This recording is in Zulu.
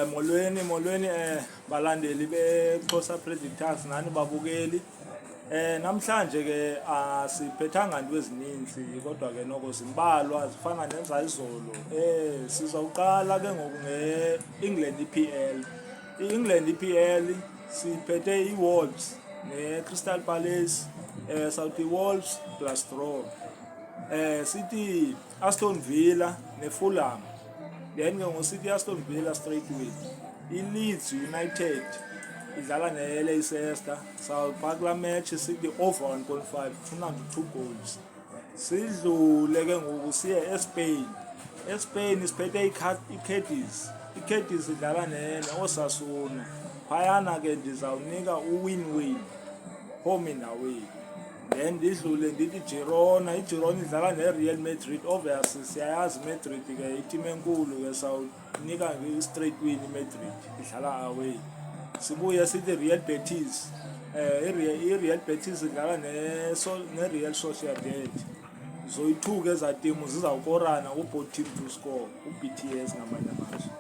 Molweni, molweni balandeli beXhosa Predictors nani babukeli. Namhlanje ke asiphethanga nto ezininzi kodwa ke noko zimbalwa, zifana nezayizolo. Sizawuqala ke ngoku nge-England EPL. I-England EPL siphethe iWolves neCrystal Palace, sawuthi Wolves plus draw. Sithi Aston Villa neFulham. Then ke ngoku sithi Aston Villa straight win. I-Leeds United idlala neLeicester. Sawupha kulaa match sithi over 1.5, funa nje 2 goals. Sidlule ke ngoku siye eSpain. ESpain siphethe iCadiz. ICadiz idlala ne-Osasuna. Phayana ke ndizawunika u-win-win, home and away. Then ndidlule ndithi Girona. IGirona idlala neReal Madrid. Obviously siyayazi Madrid ke, iteam enkulu ke, sawunika i-straight win iMadrid idlala away. Sibuye sithi Real Betis. I-Real Betis idlala neReal Sociedad. Zoyi-two ke ezaa timu zizawukorana ku-both team to score, u-BTS ngamanye amazwi.